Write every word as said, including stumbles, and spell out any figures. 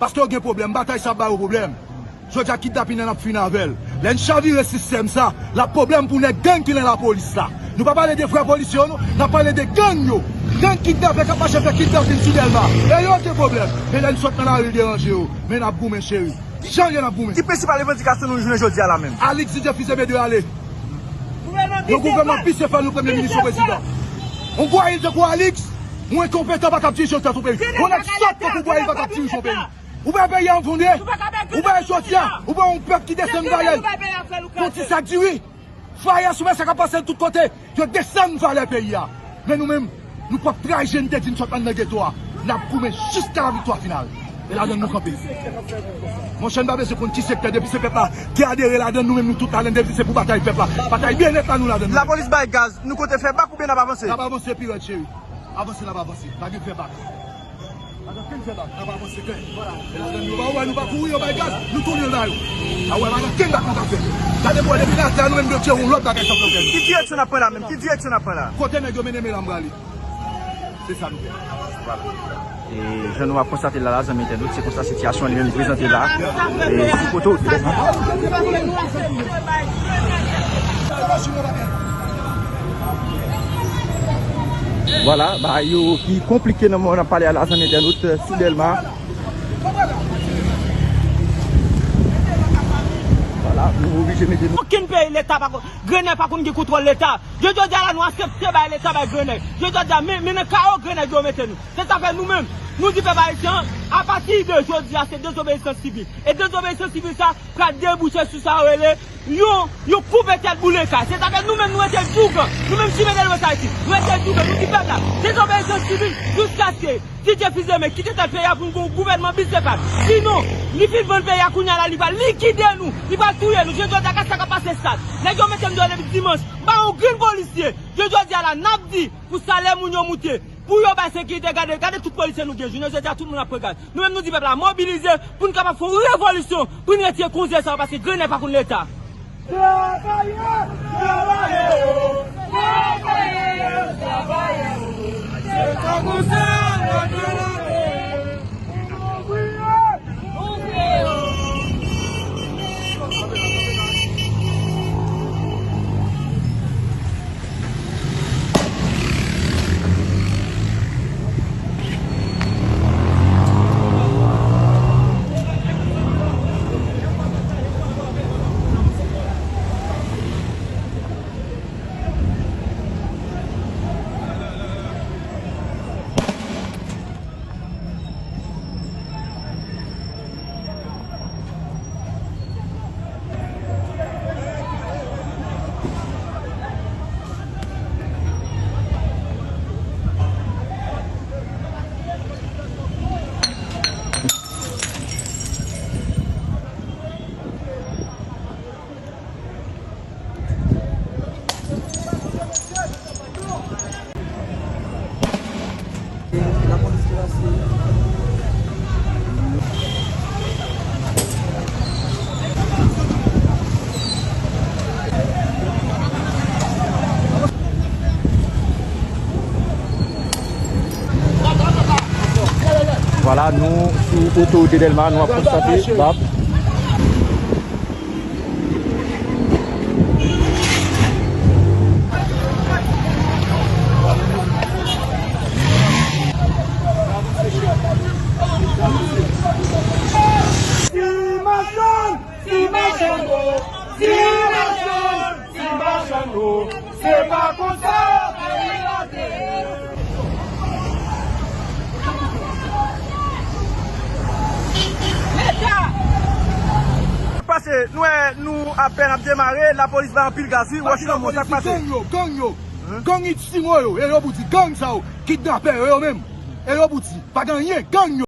Paske yo gen pwoblèm, batay sa ap ba yo pwoblèm. Jodi a kidnapin nan n ap fini avè l. Lè n chavire sistèm sa, l ap pwoblèm pou nèg gang ki nan lapolis la. Nou pa pale de vrè polisye yo non, n ap pale de gang yo. Gang kidnapè k ap mache fè kidnapin sou Dèlma. E yo gen pwoblèm. Men lè n sot nan lari l deranje yo. Men n ap goumen cheri. Jan yo n ap goumen. Ki prensipal revandikasyon nou jounen jodi a la menm? Alix Didier Fils-Aimé dwe ale. Yon gouvènman Bicefal, yon premye minis, yon prezidan. Yon gwayil tankou Alix, yon enkonpetan pa kab dirije yon tèt yon peyi. Yon nèg sòt tankou gwayil pa kab dirije yon peyi. Ou pa peyi a efondre. Ou pa jodi a. Ou pa yon pèp ki desann valè l. Yon ti sak diri. Faya sou sa k ap pase tout kote. Yo desann valè peyi a. Men nou menm, nou p ap trayi je n te di n sot anndan geto a. N ap goumen jiska laviktwa final. E ladann nou kanpe. Monchè, n pa bezwen konn ki sektè, depi se pèp la ki adere ladann, nou menm nou tout ladann, depi se pou batay pèp la. Batay byennèt la nou ladann. Lapolis bay gaz, nou konte fè bak oubyen n ap avanse? N ap avanse pi rèd, cheri. Avanse, n ap avanse. Pa gen fè bak. Pa gen okenn fè bak. N ap avanse klè. E ladann nou pa wè, nou pa kouri, yo bay gaz, nou tounen l ba yo. A wè, pa gen okenn bak nou ka fè. Gade pou wè depi maten an, nou menm nou tire yon lòt bagay k ap fè. Ki direksyon n ap pran la menm? Ki direksyon n ap pran la? Kote nèg yo mennen men la m prale. Se sa nou fè. Vwala. E jan nou ap konstate l la, la, zanmi entènot, se konsa sitiyasyon an li menm prezante la. E sou kote w. Vwala, bagay yo ki konplike nan moman n ap pale a la, zanmi entènot, sou Dèlma. Vwala, nou oblije mete nou. Okenn peyi Leta pa konn, Grenèy pa konn gen kontwòl Leta. Jodi a la, nou aksepte bay Leta bay Grenèy. Jodi a, men, men nan kawo Grenèy yo mete nou. Se sa fè nou menm, nou di pèp ayisyen an, apati de jodi a, se dezobeyisans sivil. E dezobeyisans sivil sa pral debouche sou sa yo rele yon, yon koupe tèt boulen kay. Se sa fè nou menm, nou rete djougan. Nou menm, Chimè Delwès Ayiti, nou rete djougan. Nou di pèp la, dezobeyisans sivil jiskaske Didier Fils-Aimé kite tèt peyi a pou n gen yon gouvènman Bicefal. Sinon, li fin vann peyi a kounye a la, li pral likide nou, li pral touye nou. Jodi a, gad sa k ap pase Stad. Nèg yo mete m deyò depi dimanch, m pa yon grenn polisye. Jodi a la, n ap di pou salè moun yo moute, pou yo bay sekirite, gade, gade tout polisye nou gen. Jounen jodi a, tout moun ap pran gaz. Nou menm, nou di pèp la mobilize pou n kapab fè yon revolisyon, pou n retire konze sa yo, paske Grenèy pa konn Leta. Travayè! Travayè! Travayè! Travayè! Se pa konsa, nou te leve. Vwala, nou sou otowout de Dèlma, nou ap konstate, bab. Ti machann, ti machann, ti machann, ti machann, se pa konsa peyi a te ye. Pase, nou wè, nou apèn ap demare, lapolis bay anpil gaz, wi, wòch lanmò, sa k pase? Gang yo, gang yo, gang Idisimo yo, e yo pou di, gang sa yo, kidnapè yo, yo menm, e yo pou di, pa gen anyen, gang yo.